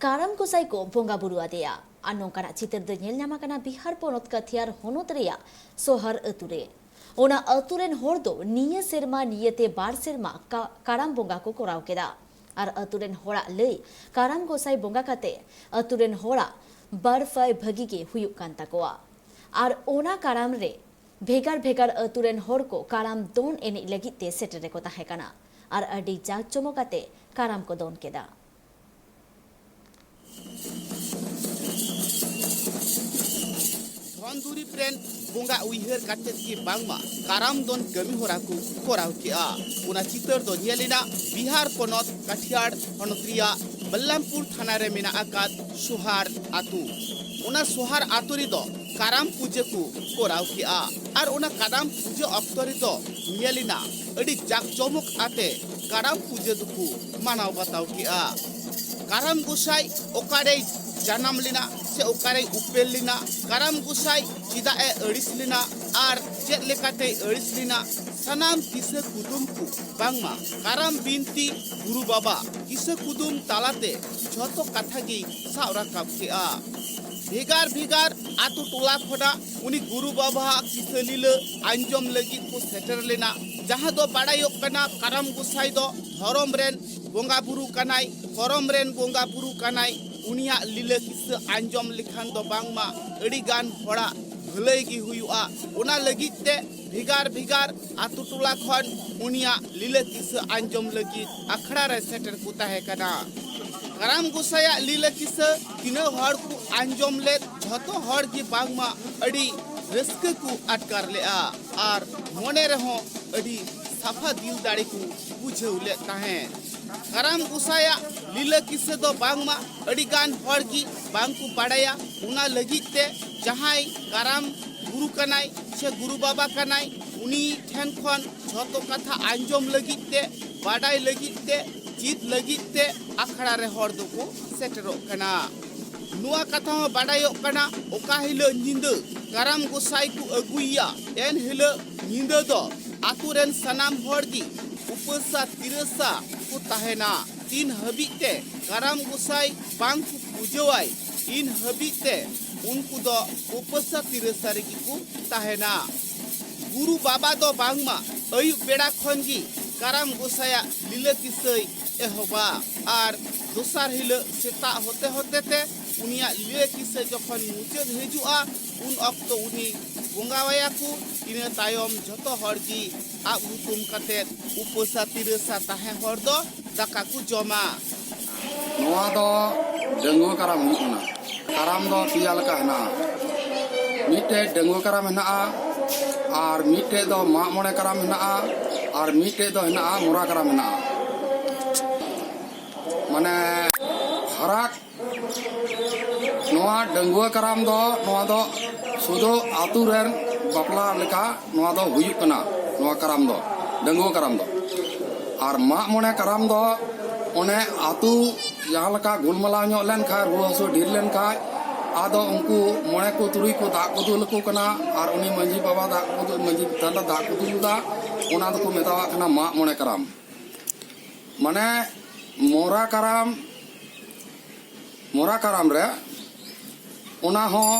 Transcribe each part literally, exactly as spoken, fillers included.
ᱠᱟᱨᱟᱢ ᱜᱚᱸᱥᱟᱭ ᱠᱚ ᱵᱚᱸᱜᱟ ᱵᱩᱨᱩ ᱟᱫᱮᱭᱟ᱾ ᱟᱨ ᱱᱚᱝᱠᱟᱱᱟᱜ ᱪᱤᱛᱟᱹᱨ ᱫᱚ ᱧᱮᱞ ᱧᱟᱢ ᱟᱠᱟᱱᱟ ᱵᱤᱦᱟᱨ ᱯᱚᱱᱚᱛ ᱠᱟᱴᱤᱦᱟᱨ ᱦᱚᱱᱚᱛ ᱨᱮᱭᱟᱜ ᱥᱚᱦᱟᱨ ᱟᱹᱛᱩ ᱨᱮ᱾ ᱚᱱᱟ ᱟᱹᱛᱩ ᱨᱮᱱ ᱦᱚᱲ ᱫᱚ ᱱᱤᱭᱟᱹ ᱥᱮᱨᱢᱟ ᱱᱤᱭᱟᱹᱛᱮ ᱵᱟᱨ ᱥᱮᱨᱢᱟ ᱠᱟ-, ᱠᱟᱨᱟᱢ ᱵᱚᱸᱜᱟ ᱠᱚ ᱠᱚᱨᱟᱣ ᱠᱮᱫᱟ᱾ ᱟᱨ ᱟᱹᱛᱩ ᱨᱮᱱ ᱦᱚᱲᱟᱜ ᱞᱟᱹᱭ, ᱠᱟᱨᱟᱢ ᱜᱚᱸᱥᱟᱭ ᱵᱚᱸᱜᱟ ᱠᱟᱛᱮ ᱟᱹᱛᱩ ᱨᱮᱱ ᱦᱚᱲᱟᱜ ᱵᱟᱨ ᱯᱟᱭ ᱵᱷᱟᱹᱜᱤ ᱜᱮ ᱦᱩᱭᱩᱜ ᱠᱟᱱ ᱛᱟᱠᱚᱣᱟ᱾ ᱟᱨ ᱚᱱᱟ ᱠᱟᱨᱟᱢ ᱨᱮ ᱵᱷᱮᱜᱟᱨ ᱵᱷᱮᱜᱟᱨ ᱟᱹᱛᱩ ᱨᱮᱱ ᱦᱚᱲ ᱠᱚ ᱠᱟᱨᱟᱢ ᱫᱚᱱ ᱮᱱᱮᱡ ᱞᱟᱹᱜᱤᱫ ᱛᱮ ᱥᱮᱴᱮᱨ ᱨᱮᱠᱚ ᱛᱟᱦᱮᱸ ᱠᱟᱱᱟ᱾ ᱟᱨ ᱟᱹᱰᱤ ᱡᱟᱠ ᱡᱚᱢᱚᱠ ᱟᱛᱮ ᱠᱟᱨᱟᱢ ᱠᱚ ᱫᱚᱱ ᱠᱮᱫᱟ᱾ ᱫᱷᱚᱱ ᱫᱩᱨᱤᱵ ᱨᱮᱱ ᱵᱚᱸᱜᱟ ᱩᱭᱦᱟᱹᱨ ᱠᱟᱛᱮᱫ ᱜᱮ ᱵᱟᱝᱢᱟ ᱠᱟᱨᱟᱢ ᱫᱚᱱ ᱠᱟᱹᱢᱤ ᱦᱚᱨᱟ ᱠᱚ ᱠᱚᱨᱟᱣ ᱠᱮᱜᱼᱟ᱾ ᱚᱱᱟ ᱪᱤᱛᱟᱹᱨ ᱫᱚ ᱧᱮᱞ ᱮᱱᱟ ᱵᱤᱦᱟᱨ ᱯᱚᱱᱚᱛ ᱠᱟᱴᱤᱦᱟᱨ ᱦᱚᱱᱚᱛ ᱨᱮᱭᱟᱜ ᱵᱟᱞᱞᱟᱢᱯᱩᱨ ᱛᱷᱟᱱᱟ ᱨᱮ ᱢᱮᱱᱟᱜ ᱟᱠᱟᱫ ᱥᱚᱦᱟᱨ ᱟᱛᱳ᱾ ᱚᱱᱟ ᱥᱚᱦᱟᱨ ᱟᱛᱳ ᱨᱮᱫᱚ ᱠᱟᱨᱟᱢ ᱯᱩᱡᱟᱹ ᱠᱚ ᱠᱚᱨᱟᱣ ᱠᱮᱜᱼᱟ᱾ ᱟᱨ ᱚᱱᱟ ᱠᱟᱨᱟᱢ ᱯᱩᱡᱟᱹ ᱚᱠᱛᱚ ᱨᱮᱫᱚ ᱧᱮᱞ ᱮᱱᱟ ᱟᱹᱰᱤ ᱡᱟᱠ ᱡᱚᱢᱚᱠ ᱟᱛᱮ ᱠᱟᱨᱟᱢ ᱯᱩᱡᱟᱹ ᱫᱚᱠᱚ ᱢᱟᱱᱟᱣ ᱵᱟᱛᱟᱣ ᱠᱮᱜᱼᱟ᱾ ᱠᱟᱨᱟᱢ ᱜᱚᱸᱥᱟᱭ ᱚᱠᱟᱨᱮᱭ ᱡᱟᱱᱟᱢ ᱞᱮᱱᱟ ᱥᱮ ᱚᱠᱟᱨᱮᱭ ᱩᱯᱮᱞ ᱞᱮᱱᱟ, ᱠᱟᱨᱟᱢ ᱜᱚᱸᱥᱟᱭ ᱪᱮᱫᱟᱜ ᱮ ᱟᱹᱲᱤᱥ ᱞᱮᱱᱟ ᱟᱨ ᱪᱮᱫ ᱞᱮᱠᱟᱛᱮᱭ ᱟᱹᱲᱤᱥ ᱞᱮᱱᱟ, ᱥᱟᱱᱟᱢ ᱠᱤᱥᱟᱹ ᱠᱩᱫᱩᱢ ᱠᱚ ᱵᱟᱝᱢᱟ ᱠᱟᱨᱟᱢ ᱵᱤᱱᱛᱤ ᱜᱩᱨᱩ ᱵᱟᱵᱟ ᱠᱤᱥᱟᱹ ᱠᱩᱫᱩᱢ ᱛᱟᱞᱟᱛᱮ ᱡᱷᱚᱛᱚ ᱠᱟᱛᱷᱟ ᱜᱮᱭ ᱥᱟᱵ ᱨᱟᱠᱟᱵ ᱠᱮᱜᱼᱟ᱾ ᱵᱷᱮᱜᱟᱨ ᱵᱷᱮᱜᱟᱨ ᱟᱛᱳ ᱴᱚᱞᱟ ᱠᱷᱚᱱᱟᱜ ᱩᱱᱤ ᱜᱩᱨᱩ ᱵᱟᱵᱟᱣᱟᱜ ᱠᱤᱥᱟᱹ ᱞᱤᱞᱟᱹ ᱟᱸᱡᱚᱢ ᱞᱟᱹᱜᱤᱫ ᱠᱚ ᱥᱮᱴᱮᱨ ᱞᱮᱱᱟ, ᱡᱟᱦᱟᱸ ᱫᱚ ᱵᱟᱲᱟᱭᱚᱜ ᱠᱟᱱᱟ ᱠᱟᱨᱟᱢ ᱜᱚᱸᱥᱟᱭ ᱫᱚ ᱫᱷᱚᱨᱚᱢ ᱨᱮᱱ ᱵᱚᱸᱜᱟ ᱵᱩᱨᱩ ᱠᱟᱱᱟᱭ, ᱠᱚᱨᱚᱢ ᱨᱮᱱ ᱵᱚᱸᱜᱟ ᱵᱩᱨᱩ ᱠᱟᱱᱟᱭ᱾ ᱩᱱᱤᱭᱟᱜ ᱞᱤᱞᱟᱹ ᱠᱤᱥᱟᱹ ᱟᱸᱡᱚᱢ ᱞᱮᱠᱷᱟᱱ ᱫᱚ ᱵᱟᱝᱢᱟ ᱟᱹᱰᱤ ᱜᱟᱱ ᱦᱚᱲᱟᱜ ᱵᱷᱟᱹᱞᱟᱹᱭ ᱜᱮ ᱦᱩᱭᱩᱜᱼᱟ᱾ ᱚᱱᱟ ᱞᱟᱹᱜᱤᱫ ᱛᱮ ᱵᱷᱮᱜᱟᱨ ᱵᱷᱮᱜᱟᱨ ᱟᱛᱳ ᱴᱚᱞᱟ ᱠᱷᱚᱱ ᱩᱱᱤᱭᱟᱜ ᱞᱤᱞᱟᱹ ᱠᱤᱥᱟᱹ ᱟᱸᱡᱚᱢ ᱞᱟᱹᱜᱤᱫ ᱟᱠᱷᱲᱟ ᱨᱮ ᱥᱮᱴᱮᱨ ᱠᱚ ᱛᱟᱦᱮᱸ ᱠᱟᱱᱟ᱾ ᱠᱟᱨᱟᱢ ᱜᱚᱸᱥᱟᱭᱟᱜ ᱞᱤᱞᱟᱹ ᱠᱤᱥᱟᱹ ᱛᱤᱱᱟᱹᱜ ᱦᱚᱲ ᱠᱚ ᱟᱸᱡᱚᱢ ᱞᱮᱫ, ᱡᱷᱚᱛᱚ ᱦᱚᱲ ᱜᱮ ᱵᱟᱝᱢᱟ ᱟᱹᱰᱤ ᱨᱟᱹᱥᱠᱟᱹ ᱠᱚ ᱟᱴᱠᱟᱨ ᱞᱮᱫᱼᱟ ᱟᱨ ᱢᱚᱱᱮ ᱨᱮᱦᱚᱸ ᱟᱹᱰᱤ ᱥᱟᱯᱷᱟ ᱫᱤᱞ ᱫᱟᱲᱮ ᱠᱚ ᱵᱩᱡᱷᱟᱹᱣ ᱞᱮᱫ ᱛᱟᱦᱮᱸᱫ᱾ ᱠᱟᱨᱟᱢ ᱜᱚᱸᱥᱟᱭᱟᱜ ᱞᱤᱞᱟᱹ ᱠᱤᱥᱟᱹ ᱫᱚ ᱵᱟᱝᱢᱟ ᱟᱹᱰᱤ ᱜᱟᱱ ᱦᱚᱲ ᱜᱮ ᱵᱟᱝ ᱠᱚ ᱵᱟᱲᱟᱭᱟ᱾ ᱚᱱᱟ ᱞᱟᱹᱜᱤᱫ ᱛᱮ ᱡᱟᱦᱟᱸᱭ ᱠᱟᱨᱟᱢ ᱜᱩᱨᱩ ᱠᱟᱱᱟᱭ ᱥᱮ ᱜᱩᱨᱩ ᱵᱟᱵᱟ ᱠᱟᱱᱟᱭ, ᱩᱱᱤ ᱴᱷᱮᱱ ᱠᱷᱚᱱ ᱡᱷᱚᱛᱚ ᱠᱟᱛᱷᱟ ᱟᱸᱡᱚᱢ ᱞᱟᱹᱜᱤᱫ ᱛᱮ, ᱵᱟᱰᱟᱭ ᱞᱟᱹᱜᱤᱫ ᱛᱮ, ᱪᱮᱫ ᱞᱟᱹᱜᱤᱫ ᱛᱮ ᱟᱠᱷᱲᱟ ᱨᱮ ᱦᱚᱲ ᱫᱚᱠᱚ ᱥᱮᱴᱮᱨᱚᱜ ᱠᱟᱱᱟ᱾ ᱱᱚᱣᱟ ᱠᱟᱛᱷᱟ ᱦᱚᱸ ᱵᱟᱰᱟᱭᱚᱜ ᱠᱟᱱᱟ, ᱚᱠᱟ ᱦᱤᱞᱳᱜ ᱧᱤᱫᱟᱹ ᱠᱟᱨᱟᱢ ᱜᱚᱸᱥᱟᱭ ᱠᱚ ᱟᱹᱜᱩᱭᱮᱭᱟ, ᱮᱱ ᱦᱤᱞᱳᱜ ᱧᱤᱫᱟᱹ ᱫᱚ ᱟᱛᱳ ᱨᱮᱱ ᱥᱟᱱᱟᱢ ᱦᱚᱲ ᱜᱮ ᱩᱯᱟᱹᱥᱟ ᱛᱤᱨᱟᱹᱥᱟ ᱠᱚ ᱛᱟᱦᱮᱱᱟ᱾ ᱛᱤᱱ ᱦᱟᱹᱵᱤᱡ ᱛᱮ ᱠᱟᱨᱟᱢ ᱜᱚᱸᱥᱟᱭ ᱵᱟᱝ ᱠᱚ ᱯᱩᱡᱟᱹᱣᱟᱭ, ᱤᱱ ᱦᱟᱹᱵᱤᱡ ᱛᱮ ᱩᱱᱠᱩ ᱫᱚ ᱩᱯᱟᱹᱥᱟ ᱛᱤᱨᱟᱹᱥᱟ ᱨᱮᱜᱮ ᱠᱚ ᱛᱟᱦᱮᱱᱟ᱾ ᱜᱩᱨᱩ ᱵᱟᱵᱟ ᱫᱚ ᱵᱟᱝᱢᱟ ᱟᱹᱭᱩᱵ ᱵᱮᱲᱟ ᱠᱷᱚᱱ ᱜᱮ ᱠᱟᱨᱟᱢ ᱜᱚᱸᱥᱟᱭᱟᱜ ᱞᱤᱞᱟᱹ ᱠᱤᱥᱟᱹᱭ ᱮᱦᱚᱵᱟ ᱟᱨ ᱫᱚᱥᱟᱨ ᱦᱤᱞᱳᱜ ᱥᱮᱛᱟᱜ ᱦᱚᱛᱮ ᱦᱚᱛᱮ ᱛᱮ ᱩᱱᱤᱭᱟᱜ ᱞᱤᱞᱟᱹ ᱠᱤᱥᱟᱹ ᱡᱚᱠᱷᱚᱱ ᱢᱩᱪᱟᱹᱫ ᱦᱤᱡᱩᱜᱼᱟ, ᱩᱱ ᱚᱠᱛᱚ ᱩᱱᱤ ᱵᱚᱸᱜᱟᱣᱟᱭᱟ ᱠᱚ᱾ ᱤᱱᱟᱹ ᱛᱟᱭᱚᱢ ᱡᱷᱚᱛᱚ ᱦᱚᱲ ᱜᱮ ᱟᱵ ᱦᱩᱛᱩᱢ ᱠᱟᱛᱮ ᱩᱯᱟᱹᱥᱟ ᱛᱤᱨᱟᱹᱥᱟ ᱛᱟᱦᱮᱸ ᱦᱚᱲ ᱫᱚ ᱫᱟᱠᱟ ᱠᱚ ᱡᱚᱢᱟ᱾ ᱱᱚᱣᱟ ᱫᱚ ᱰᱟᱺᱜᱩᱣᱟᱹ ᱠᱟᱨᱟᱢ ᱦᱩᱭᱩᱜ ᱠᱟᱱᱟ᱾ ᱠᱟᱨᱟᱢ ᱫᱚ ᱯᱮᱭᱟ ᱞᱮᱠᱟ ᱦᱮᱱᱟᱜᱼᱟ᱾ ᱢᱤᱫᱴᱮᱡ ᱰᱟᱺᱜᱩᱣᱟᱹ ᱠᱟᱨᱟᱢ ᱦᱮᱱᱟᱜᱼᱟ, ᱟᱨ ᱢᱤᱫᱴᱮᱡ ᱫᱚ ᱢᱟᱜ ᱢᱚᱬᱮ ᱠᱟᱨᱟᱢ ᱦᱮᱱᱟᱜᱼᱟ, ᱟᱨ ᱢᱤᱫᱴᱮᱡ ᱫᱚ ᱦᱮᱱᱟᱜᱼᱟ ᱢᱚᱨᱟ ᱠᱟᱨᱟᱢ ᱦᱮᱱᱟᱜᱼᱟ᱾ ᱢᱟᱱᱮ ᱯᱷᱟᱨᱟᱠ ᱱᱚᱣᱟ ᱰᱟᱺᱜᱩᱣᱟᱹ ᱠᱟᱨᱟᱢ ᱫᱚ, ᱱᱚᱣᱟ ᱫᱚ ᱥᱩᱫᱷᱩ ᱟᱹᱛᱩ ᱨᱮᱱ ᱵᱟᱯᱞᱟ ᱞᱮᱠᱟ ᱱᱚᱣᱟ ᱫᱚ ᱦᱩᱭᱩᱜ ᱠᱟᱱᱟ, ᱱᱚᱣᱟ ᱠᱟᱨᱟᱢ ᱫᱚ, ᱰᱟᱺᱜᱩᱣᱟᱹ ᱠᱟᱨᱟᱢ ᱫᱚ᱾ ᱟᱨ ᱢᱟᱜ ᱢᱚᱬᱮ ᱠᱟᱨᱟᱢ ᱫᱚ ᱚᱱᱮ ᱟᱹᱛᱩ ᱡᱟᱦᱟᱸ ᱞᱮᱠᱟ ᱜᱳᱞᱢᱟᱞᱟᱣ ᱧᱚᱜ ᱞᱮᱱᱠᱷᱟᱱ, ᱨᱩᱣᱟᱹ ᱦᱟᱹᱥᱩ ᱰᱷᱮᱨ ᱞᱮᱱᱠᱷᱟᱱ, ᱟᱫᱚ ᱩᱱᱠᱩ ᱢᱚᱬᱮ ᱠᱚ ᱛᱩᱨᱩᱭ ᱠᱚ ᱫᱟᱜ ᱠᱚ ᱫᱩᱞ ᱟᱠᱚ ᱠᱟᱱᱟ, ᱟᱨ ᱩᱱᱤ ᱢᱟᱺᱡᱷᱤ ᱵᱟᱵᱟ ᱫᱟᱜ ᱠᱚ ᱫᱩᱞ, ᱢᱟᱺᱡᱷᱤ ᱛᱷᱟᱱ ᱨᱮ ᱫᱟᱜ ᱠᱚ ᱫᱩᱞ ᱮᱫᱟ, ᱚᱱᱟ ᱫᱚᱠᱚ ᱢᱮᱛᱟᱣᱟᱜ ᱠᱟᱱᱟ ᱢᱟᱜ ᱢᱚᱬᱮ ᱠᱟᱨᱟᱢ᱾ ᱢᱟᱱᱮ ᱢᱚᱨᱟ ᱠᱟᱨᱟᱢ, ᱢᱚᱨᱟ ᱠᱟᱨᱟᱢ ᱨᱮ ᱚᱱᱟ ᱦᱚᱸ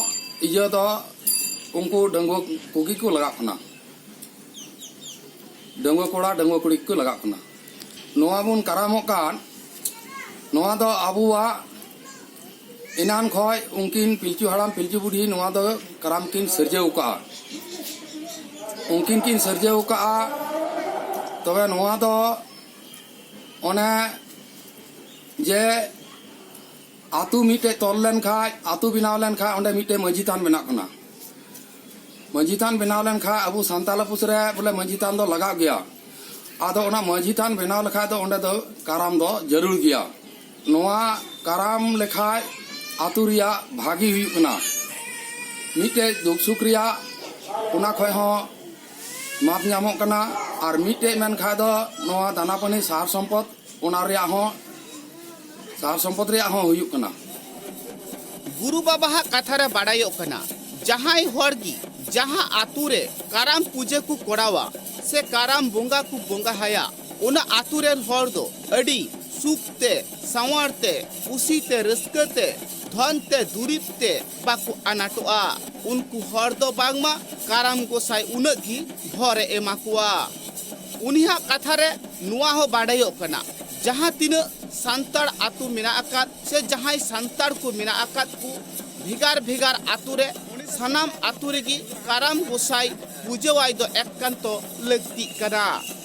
ᱤᱭᱟᱹ ᱫᱚ ᱩᱱᱠᱩ ᱰᱟᱺᱜᱩᱣᱟᱹ ᱠᱚᱜᱮ ᱠᱚ ᱞᱟᱜᱟᱜ ᱠᱟᱱᱟ, ᱰᱟᱺᱜᱩᱣᱟᱹ ᱠᱚᱲᱟ ᱰᱟᱺᱜᱩᱣᱟᱹ ᱠᱩᱲᱤ ᱠᱚ ᱞᱟᱜᱟᱜ ᱠᱟᱱᱟ᱾ ᱱᱚᱣᱟ ᱵᱚᱱ ᱠᱟᱨᱟᱢᱚᱜ ᱠᱟᱱ, ᱱᱚᱣᱟ ᱫᱚ ᱟᱵᱚᱣᱟᱜ ᱮᱱᱟᱱ ᱠᱷᱚᱡ ᱩᱱᱠᱤᱱ ᱯᱤᱞᱪᱩ ᱦᱟᱲᱟᱢ ᱯᱤᱞᱪᱩ ᱵᱩᱰᱷᱤ ᱱᱚᱣᱟ ᱫᱚ ᱠᱟᱨᱟᱢ ᱠᱤᱱ ᱥᱤᱨᱡᱟᱹᱣ ᱠᱟᱜᱼᱟ᱾ ᱩᱱᱠᱤᱱ ᱠᱤᱱ ᱥᱤᱨᱡᱟᱹᱣ ᱠᱟᱜᱼᱟ᱾ ᱛᱚᱵᱮ ᱱᱚᱣᱟ ᱫᱚ ᱚᱱᱮ ᱡᱮ ᱟᱹᱛᱩ ᱢᱤᱫᱴᱮᱡ ᱛᱚᱞ ᱞᱮᱱᱠᱷᱟᱡ, ᱟᱹᱛᱩ ᱵᱮᱱᱟᱣ ᱞᱮᱱᱠᱷᱟᱡ ᱚᱸᱰᱮ ᱢᱤᱫᱴᱮᱡ ᱢᱟᱹᱡᱷᱤ ᱛᱷᱟᱱ ᱵᱮᱱᱟᱜ ᱠᱟᱱᱟ᱾ ᱢᱟᱹᱡᱷᱤ ᱛᱷᱟᱱ ᱵᱮᱱᱟᱣ ᱞᱮᱱᱠᱷᱟᱡ ᱟᱵᱚ ᱥᱟᱱᱛᱟᱲ ᱟᱹᱯᱩᱥ ᱨᱮ ᱵᱚᱞᱮ ᱢᱟᱹᱡᱷᱤ ᱛᱷᱟᱱ ᱫᱚ ᱞᱟᱜᱟᱜ ᱜᱮᱭᱟ᱾ ᱟᱫᱚ ᱚᱱᱟ ᱢᱟᱹᱡᱷᱤ ᱛᱷᱟᱱ ᱵᱮᱱᱟᱣ ᱞᱮᱠᱷᱟᱡ ᱫᱚ ᱚᱸᱰᱮ ᱫᱚ ᱠᱟᱨᱟᱢ ᱫᱚ ᱡᱟᱹᱨᱩᱲ ᱜᱮᱭᱟ᱾ ᱱᱚᱣᱟ ᱠᱟᱨᱟᱢ ᱞᱮᱠᱷᱟᱡ ᱟᱹᱛᱩ ᱨᱮᱭᱟᱜ ᱵᱷᱟᱹᱜᱤ ᱦᱩᱭᱩᱜ ᱠᱟᱱᱟ, ᱢᱤᱫᱴᱮᱡ ᱫᱩᱠ ᱥᱩᱠ ᱨᱮᱭᱟᱜ ᱚᱱᱟ ᱠᱷᱚᱡ ᱦᱚᱸ ᱢᱟᱯ ᱧᱟᱢᱚᱜ ᱠᱟᱱᱟ᱾ ᱟᱨ ᱢᱤᱫᱴᱮᱡ ᱢᱮᱱ ᱠᱷᱟᱡ ᱫᱚ ᱱᱚᱣᱟ ᱫᱟᱱᱟ ᱯᱟᱹᱱᱤ ᱥᱟᱨ ᱥᱚᱢᱯᱚᱫ, ᱚᱱᱟ ᱨᱮᱭᱟᱜ ᱦᱚᱸ, ᱥᱟᱨ ᱥᱚᱢᱯᱚᱫ ᱨᱮᱭᱟᱜ ᱦᱚᱸ ᱦᱩᱭᱩᱜ ᱠᱟᱱᱟ᱾ ᱜᱩᱨᱩ ᱵᱟᱵᱟᱣᱟᱜ ᱠᱟᱛᱷᱟ ᱨᱮ ᱵᱟᱲᱟᱭᱚᱜ ᱠᱟᱱᱟ, ᱡᱟᱦᱟᱸᱭ ᱦᱚᱲ ᱜᱮ ᱡᱟᱦᱟᱸ ᱟᱛᱳ ᱨᱮ ᱠᱟᱨᱟᱢ ᱯᱩᱡᱟᱹ ᱠᱚ ᱠᱚᱨᱟᱣᱟ ᱥᱮ ᱠᱟᱨᱟᱢ ᱵᱚᱸᱜᱟ ᱠᱚ ᱵᱚᱸᱜᱟᱦᱟᱭᱟ, ᱚᱱᱟ ᱟᱛᱳ ᱨᱮᱱ ᱦᱚᱲ ᱫᱚ ᱟᱹᱰᱤ ᱥᱩᱠ ᱛᱮ, ᱥᱟᱶᱟᱨ ᱛᱮ, ᱠᱩᱥᱤ ᱛᱮ, ᱨᱟᱹᱥᱠᱟᱹ ᱛᱮ, ᱫᱷᱚᱱ ᱛᱮ, ᱫᱩᱨᱤᱵ ᱛᱮ ᱵᱟᱠᱚ ᱟᱱᱟᱴᱚᱜᱼᱟ᱾ ᱩᱱᱠᱩ ᱦᱚᱲ ᱫᱚ ᱵᱟᱝᱢᱟ ᱠᱟᱨᱟᱢ ᱜᱚᱸᱥᱟᱭ ᱩᱱᱟᱹᱜ ᱜᱮ ᱵᱷᱚᱨᱮ ᱮᱢᱟ ᱠᱚᱣᱟ᱾ ᱩᱱᱤᱭᱟᱜ ᱠᱟᱛᱷᱟ ᱨᱮ ᱱᱚᱣᱟ ᱦᱚᱸ ᱵᱟᱰᱟᱭᱚᱜ ᱠᱟᱱᱟ, ᱡᱟᱦᱟᱸ ᱛᱤᱱᱟᱹᱜ ᱥᱟᱱᱛᱟᱲ ᱟᱹᱛᱩ ᱢᱮᱱᱟᱜ ᱟᱠᱟᱫ ᱥᱮ ᱡᱟᱦᱟᱸᱭ ᱥᱟᱱᱛᱟᱲ ᱠᱚ ᱢᱮᱱᱟᱜ ᱟᱠᱟᱫ ᱠᱚ ᱵᱷᱮᱜᱟᱨ ᱵᱷᱮᱜᱟᱨ ᱟᱹᱛᱩ ᱨᱮ, ᱥᱟᱱᱟᱢ ᱟᱹᱛᱩ ᱨᱮᱜᱮ ᱠᱟᱨᱟᱢ ᱜᱚᱸᱥᱟᱭ ᱯᱩᱡᱟᱹᱣᱟᱭ ᱫᱚ ᱮᱠᱟᱱᱛᱚ ᱞᱟᱹᱠᱛᱤᱜ ᱠᱟᱱᱟ᱾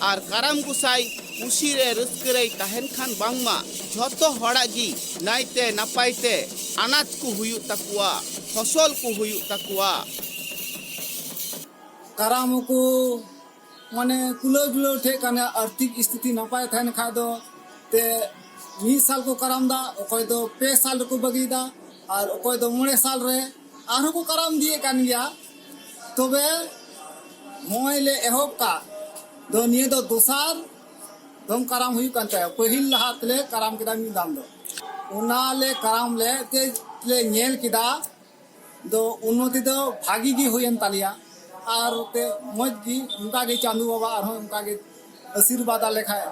ᱟᱨ ᱠᱟᱨᱟᱢ ᱜᱚᱸᱥᱟᱭ ᱠᱩᱥᱤ ᱨᱮ ᱨᱟᱹᱥᱠᱟᱹ ᱨᱮᱭ ᱛᱟᱦᱮᱱ ᱠᱷᱟᱱ ᱵᱟᱝᱢᱟ ᱡᱷᱚᱛᱚ ᱦᱚᱲᱟᱜ ᱜᱮ ᱱᱟᱭᱛᱮ ᱱᱟᱯᱟᱭ ᱛᱮ ᱟᱱᱟᱡ ᱠᱚ ᱦᱩᱭᱩᱜ ᱛᱟᱠᱚᱣᱟ, ᱯᱷᱚᱥᱚᱞ ᱠᱚ ᱦᱩᱭᱩᱜ ᱛᱟᱠᱚᱣᱟ᱾ ᱠᱟᱨᱟᱢ ᱠᱚ ᱢᱟᱱᱮ ᱠᱩᱞᱟᱹᱣ ᱡᱩᱲᱟᱹᱣ ᱴᱷᱮᱡ ᱠᱟᱱᱟ, ᱟᱨᱛᱷᱤᱠ ᱥᱛᱷᱤᱛᱤ ᱱᱟᱯᱟᱭ ᱛᱟᱦᱮᱱ ᱠᱷᱟᱡ ᱫᱚ ᱛᱮ ᱢᱤᱫ ᱥᱟᱞ ᱠᱚ ᱠᱟᱨᱟᱢ ᱫᱟ, ᱚᱠᱚᱭ ᱫᱚ ᱯᱮ ᱥᱟᱞ ᱨᱮᱠᱚ ᱵᱟᱹᱜᱤᱭᱮᱫᱟ, ᱟᱨ ᱚᱠᱚᱭ ᱫᱚ ᱢᱚᱬᱮ ᱥᱟᱞ ᱨᱮ ᱟᱨᱦᱚᱸ ᱠᱚ ᱠᱟᱨᱟᱢ ᱤᱫᱤᱭᱮᱫ ᱠᱟᱱ ᱜᱮᱭᱟ᱾ ᱛᱚᱵᱮ ᱱᱚᱜᱼᱚᱭ ᱞᱮ ᱮᱦᱚᱵ ᱠᱟᱜ ᱫᱚ, ᱱᱤᱭᱟᱹ ᱫᱚ ᱫᱚᱥᱟᱨ ᱫᱚᱢ ᱠᱟᱨᱟᱢ ᱦᱩᱭᱩᱜ ᱠᱟᱱ ᱛᱟᱭᱟ᱾ ᱯᱟᱹᱦᱤᱞ ᱞᱟᱦᱟ ᱛᱮᱞᱮ ᱠᱟᱨᱟᱢ ᱠᱮᱫᱟ ᱢᱤᱫ ᱫᱟᱢ ᱫᱚ, ᱚᱱᱟ ᱞᱮ ᱠᱟᱨᱟᱢ ᱞᱮ ᱛᱮ ᱞᱮ ᱧᱮᱞ ᱠᱮᱫᱟ ᱫᱚ ᱩᱱᱱᱚᱛᱤ ᱫᱚ ᱵᱷᱟᱜᱤ ᱜᱮ ᱦᱩᱭᱮᱱ ᱛᱟᱞᱮᱭᱟ᱾ ᱟᱨ ᱛᱮ ᱢᱚᱡᱽ ᱜᱮ ᱚᱱᱠᱟ ᱜᱮ ᱪᱟᱸᱫᱳ ᱵᱟᱵᱟ ᱟᱨᱦᱚᱸ ᱚᱱᱠᱟ ᱜᱮ ᱟᱥᱤᱨᱵᱟᱫ ᱟᱞᱮ ᱠᱷᱟᱡ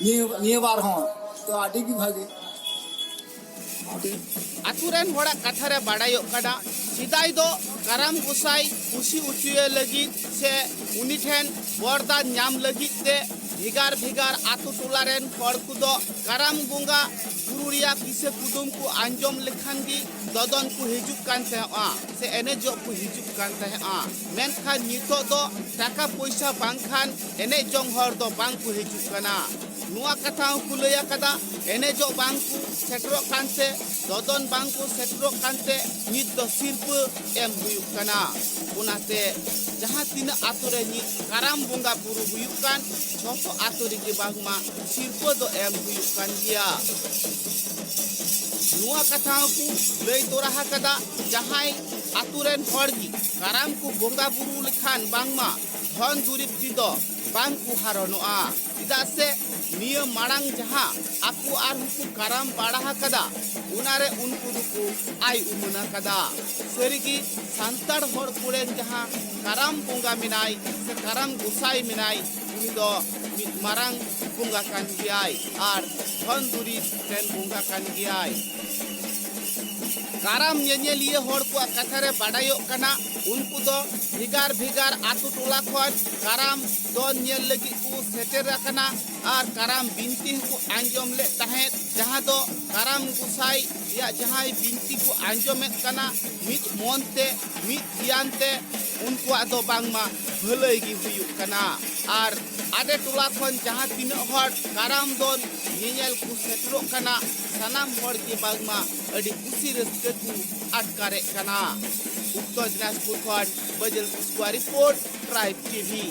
ᱱᱤᱭᱟᱹ, ᱱᱤᱭᱟᱹ ᱵᱟᱨ ᱦᱚᱸ ᱛᱚ ᱟᱹᱰᱤ ᱜᱮ ᱵᱷᱟᱜᱤ᱾ ᱟᱛᱳ ᱨᱮᱱ ᱦᱚᱲᱟᱜ ᱠᱟᱛᱷᱟ ᱨᱮ ᱵᱟᱰᱟᱭᱚᱜ ᱠᱟᱱᱟ, ᱥᱮᱫᱟᱭ ᱫᱚ ᱠᱟᱨᱟᱢ ᱜᱚᱸᱥᱟᱭ ᱠᱩᱥᱤ ᱦᱚᱪᱚᱭᱮ ᱞᱟᱹᱜᱤᱫ ᱥᱮ ᱩᱱᱤ ᱴᱷᱮᱱ ᱵᱚᱨᱫᱟᱱ ᱧᱟᱢ ᱞᱟᱹᱜᱤᱫ ᱛᱮ ᱵᱷᱮᱜᱟᱨ ᱵᱷᱮᱜᱟᱨ ᱟᱛᱳ ᱴᱚᱞᱟ ᱨᱮᱱ ᱦᱚᱲ ᱠᱚᱫᱚ ᱠᱟᱨᱟᱢ ᱵᱚᱸᱜᱟ ᱵᱩᱨᱩ ᱨᱮᱭᱟᱜ ᱠᱤᱥᱟᱹ ᱠᱩᱫᱩᱢ ᱠᱚ ᱟᱸᱡᱚᱢ ᱞᱮᱠᱷᱟᱱ ᱜᱮ ᱫᱚᱫᱚᱱ ᱠᱚ ᱦᱤᱡᱩᱜ ᱠᱟᱱ ᱛᱟᱦᱮᱸᱜᱼᱟ ᱥᱮ ᱮᱱᱮᱡᱚᱜ ᱠᱚ ᱦᱤᱡᱩᱜ ᱠᱟᱱ ᱛᱟᱦᱮᱸᱜᱼᱟ᱾ ᱢᱮᱱᱠᱷᱟᱱ ᱱᱤᱛᱚᱜ ᱫᱚ ᱴᱟᱠᱟ ᱯᱚᱭᱥᱟ ᱵᱟᱝᱠᱷᱟᱱ ᱮᱱᱮᱡ ᱡᱚᱝ ᱦᱚᱲ ᱫᱚ ᱵᱟᱝ ᱠᱚ ᱦᱤᱡᱩᱜ ᱠᱟᱱᱟ᱾ ᱱᱚᱣᱟ ᱠᱟᱛᱷᱟ ᱦᱚᱸᱠᱚ ᱞᱟᱹᱭ ᱟᱠᱟᱫᱟ, ᱮᱱᱮᱡᱚᱜ ᱵᱟᱝ ᱠᱚ ᱥᱮᱴᱮᱨᱚᱜ ᱠᱟᱱᱛᱮ, ᱫᱚᱫᱚᱱ ᱵᱟᱝ ᱠᱚ ᱥᱮᱴᱮᱨᱚᱜ ᱠᱟᱱᱛᱮ ᱱᱤᱛ ᱫᱚ ᱥᱤᱨᱯᱟᱹ ᱮᱢ ᱦᱩᱭᱩᱜ ᱠᱟᱱᱟ᱾ ᱚᱱᱟᱛᱮ ᱡᱟᱦᱟᱸ ᱛᱤᱱᱟᱹᱜ ᱟᱛᱳ ᱨᱮ ᱱᱤᱛ ᱠᱟᱨᱟᱢ ᱵᱚᱸᱜᱟ ᱵᱩᱨᱩ ᱦᱩᱭᱩᱜ ᱠᱟᱱ, ᱡᱷᱚᱛᱚ ᱟᱛᱳ ᱨᱮᱜᱮ ᱵᱟᱝᱢᱟ ᱥᱤᱨᱯᱟᱹ ᱫᱚ ᱮᱢ ᱦᱩᱭᱩᱜ ᱠᱟᱱ ᱜᱮᱭᱟ᱾ ᱱᱚᱣᱟ ᱠᱟᱛᱷᱟ ᱦᱚᱸᱠᱚ ᱞᱟᱹᱭ ᱛᱚᱨᱟ ᱟᱠᱟᱫᱟ, ᱡᱟᱦᱟᱸᱭ ᱟᱛᱳ ᱨᱮᱱ ᱦᱚᱲ ᱜᱮ ᱠᱟᱨᱟᱢ ᱠᱚ ᱵᱚᱸᱜᱟ ᱵᱩᱨᱩ ᱞᱮᱠᱷᱟᱱ ᱵᱟᱝᱢᱟ ᱫᱷᱚᱱ ᱫᱩᱨᱤᱵ ᱛᱮᱫᱚ ᱵᱟᱝ ᱠᱚ ᱦᱟᱨᱚᱱᱚᱜᱼᱟ᱾ ᱪᱮᱫᱟᱜ ᱥᱮ ᱱᱤᱭᱟᱹ ᱢᱟᱲᱟᱝ ᱡᱟᱦᱟᱸ ᱟᱠᱚ ᱟᱨᱦᱚᱸ ᱠᱚ ᱠᱟᱨᱟᱢ ᱵᱟᱲᱟ ᱟᱠᱟᱫᱟ, ᱚᱱᱟᱨᱮ ᱩᱱᱠᱩ ᱫᱚᱠᱚ ᱟᱭ ᱩᱢᱟᱹᱱ ᱟᱠᱟᱫᱟ᱾ ᱥᱟᱹᱨᱤᱜᱮ ᱥᱟᱱᱛᱟᱲ ᱦᱚᱲ ᱠᱚᱨᱮᱱ ᱡᱟᱦᱟᱸ ᱠᱟᱨᱟᱢ ᱵᱚᱸᱜᱟ ᱢᱮᱱᱟᱭ ᱥᱮ ᱠᱟᱨᱟᱢ ᱜᱚᱸᱥᱟᱭ ᱢᱮᱱᱟᱭ, ᱩᱱᱤ ᱫᱚ ᱢᱤᱫ ᱢᱟᱨᱟᱝ ᱵᱚᱸᱜᱟ ᱠᱟᱱ ᱜᱮᱭᱟᱭ ᱟᱨ ᱫᱷᱚᱱ ᱫᱩᱨᱤᱵ ᱨᱮᱱ ᱵᱚᱸᱜᱟ ᱠᱟᱱ ᱜᱮᱭᱟᱭ᱾ ᱠᱟᱨᱟᱢ ᱧᱮᱧᱮᱞᱤᱭᱟᱹ ᱦᱚᱲ ᱠᱚᱣᱟᱜ ᱠᱟᱛᱷᱟ ᱨᱮ ᱵᱟᱰᱟᱭᱚᱜ ᱠᱟᱱᱟ, ᱩᱱᱠᱩ ᱫᱚ ᱵᱷᱮᱜᱟᱨ ᱵᱷᱮᱜᱟᱨ ᱟᱛᱳ ᱴᱚᱞᱟ ᱠᱷᱚᱱ ᱠᱟᱨᱟᱢ ᱫᱚᱱ ᱧᱮᱞ ᱞᱟᱹᱜᱤᱫ ᱠᱚ ᱥᱮᱴᱮᱨ ᱟᱠᱟᱱᱟ ᱟᱨ ᱠᱟᱨᱟᱢ ᱵᱤᱱᱛᱤ ᱦᱚᱸᱠᱚ ᱟᱸᱡᱚᱢ ᱞᱮᱫ ᱛᱟᱦᱮᱸᱫ, ᱡᱟᱦᱟᱸ ᱫᱚ ᱠᱟᱨᱟᱢ ᱜᱚᱸᱥᱟᱭ ᱨᱮᱭᱟᱜ ᱡᱟᱦᱟᱸᱭ ᱵᱤᱱᱛᱤ ᱠᱚ ᱟᱸᱡᱚᱢᱮᱫ ᱠᱟᱱᱟ, ᱢᱤᱫ ᱢᱚᱱ ᱛᱮ, ᱢᱤᱫ ᱜᱮᱭᱟᱱ ᱛᱮ ᱩᱱᱠᱩᱣᱟᱜ ᱫᱚ ᱵᱟᱝᱢᱟ ᱵᱷᱟᱹᱞᱟᱹᱭ ᱜᱮ ᱦᱩᱭᱩᱜ ᱠᱟᱱᱟ᱾ ᱟᱨ ᱟᱰᱮ ᱴᱚᱞᱟ ᱠᱷᱚᱱ ᱡᱟᱦᱟᱸ ᱛᱤᱱᱟᱹᱜ ᱦᱚᱲ ᱠᱟᱨᱟᱢ ᱫᱚᱱ ᱧᱮᱧᱮᱞ ᱠᱚ ᱥᱮᱴᱮᱨᱚᱜ ᱠᱟᱱᱟ, ᱥᱟᱱᱟᱢ ᱦᱚᱲ ᱜᱮ ᱵᱟᱝᱢᱟ ᱟᱹᱰᱤ ᱠᱩᱥᱤ ᱨᱟᱹᱥᱠᱟᱹ ᱠᱚ ᱟᱴᱠᱟᱨᱮᱫ ᱠᱟᱱᱟ᱾ ᱩᱛᱛᱚᱨ ᱫᱤᱱᱟᱡᱽᱯᱩᱨ ᱠᱷᱚᱱ ᱵᱟᱹᱡᱟᱹᱞ ᱠᱤᱥᱠᱩᱣᱟᱜ ᱨᱤᱯᱳᱨᱴ, ᱴᱨᱟᱭᱤᱵᱽ ᱴᱤᱵᱷᱤ᱾